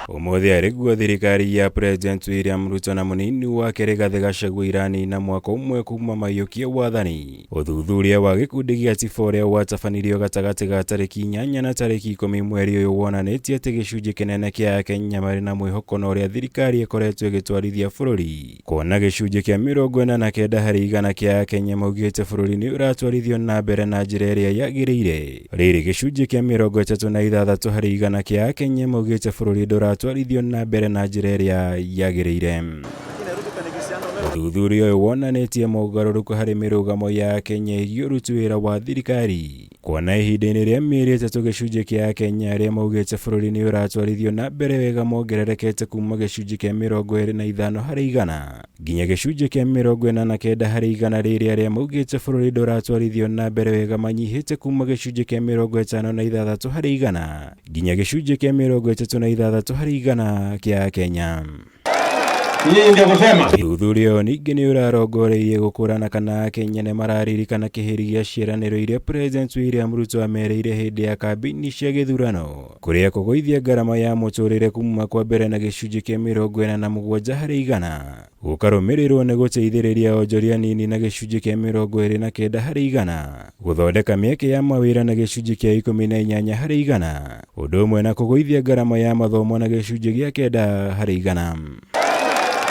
Ũmũthĩ arĩ guo thirikari ya President William Ruto na mũnini wake Rigathĩ Gachagua iranina mwaka ũmwe kuma maiyũkie wathani. Ũthuthuria wa gĩkundi gĩa TIFA ũrĩa watabanirio gatagatĩ ga tarĩki 8 na tarĩki 10 mweri ũyũ wonanĩtie atĩ gĩcunjĩ kĩnene kĩa Akenya marĩ na mwĩhoko na ũrĩa thirikari ĩkoretwo ĩgĩtwarithia bũrũri. Kuona gĩcunjĩ kĩa 49 harĩ igana kĩa Akenya maugĩte bũrũri nĩ ũratwarithio na mbere na njĩra ĩrĩa yagĩrĩire. Rĩrĩ gĩcunjĩ kĩa 36 harĩ igana kĩa Akenya maugĩte bũrũri ndũratwarithio na mbere na njĩra ĩrĩa yagĩrĩire. Ũthuthuria ũyũ wonanĩtie mogarũrũku harĩ mĩrũgamo ya Akenya ĩgiĩ ũruti wĩra wa thirikari. Kuona ihinda-inĩ rĩa mĩeri ĩtatũ gĩcunjĩ kĩa Akenya arĩa maugĩte bũrũri nĩ ũratwarithio na mbere wega mongererekete kuma gĩcunjĩ kĩa 25 harĩ igana nginya gĩcunjĩ kĩa 49 harĩ igana rĩrĩ arĩa maugĩte bũrũri ndũratwarithio na mbere wega manyihĩte kuma gĩcunjĩ kĩa 56 harĩ igana nginya gĩcunjĩ kĩa 36 harĩ igana kĩa Akenya. Nyinyi ndio kusema Ũthuthuria ũyũ ningĩ nĩ ũrarongoreirie gũkũrana kana Akenya nĩ mararirikana kĩhĩri gĩa ciĩranĩro iria President William Ruto amereire hĩndĩ ya kambĩini cia gĩthurano kũrĩa kũgũithia ngarama ya mũtũrĩre kuma kwa mbere na gĩcunjĩ kĩa 47 harĩ igana gũkarũmĩrĩrwo nĩ gũteithĩrĩria onjoria nini na gĩcunjĩ kĩa 29 harĩ igana gũthondeka mĩeke ya mawĩra na gĩcunjĩ kĩa 18 harĩ igana ũndũ ũmwe na kũgũithia ngarama ya mathomo na gĩcunjĩ gĩa 9 harĩ igana.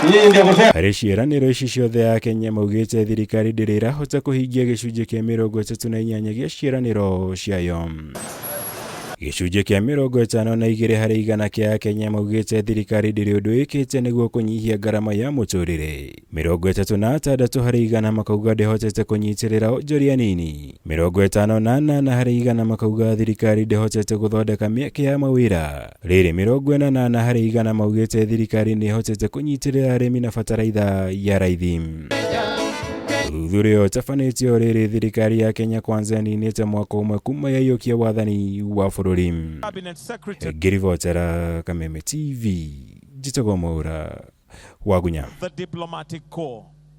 Nyinyi ndio kusema Harĩ ciĩranĩro ici ciothe Akenya maugĩte thirikari ndĩrĩ ĩrahota kũhingia gĩcunjĩ kĩa 38 gĩa ciĩranĩro ciayo. Gĩcunjĩ kĩa 52 harĩ igana kĩa Akenya maugĩte thirikari ndĩrĩ ũndũ ĩkĩte nĩguo kũnyihia ngarama ya mũtũrĩre. 36 harĩ igana makauga ndĩhotete kũnyitĩrĩra onjoria nini. 58 harĩ igana makauga thirikari ndĩhotete gũthondeka mĩeke ya mawĩra. Rĩrĩ 48 harĩ igana maugĩte thirikari nĩ ĩhotete kũnyitĩrĩra arĩmi na bataraitha ya raithi. Ũthuthuria ũyũ ũtabanĩtio rĩrĩ thirikari ya Kenya Kwanza ĩninĩte mwaka ũmwe kuma yaiyũkia wathani wa bũrũri. Cabinet Secretary Ngĩribotera Kameme TV, njĩtagwo Mwaura Wagunya. the diplomatic corps.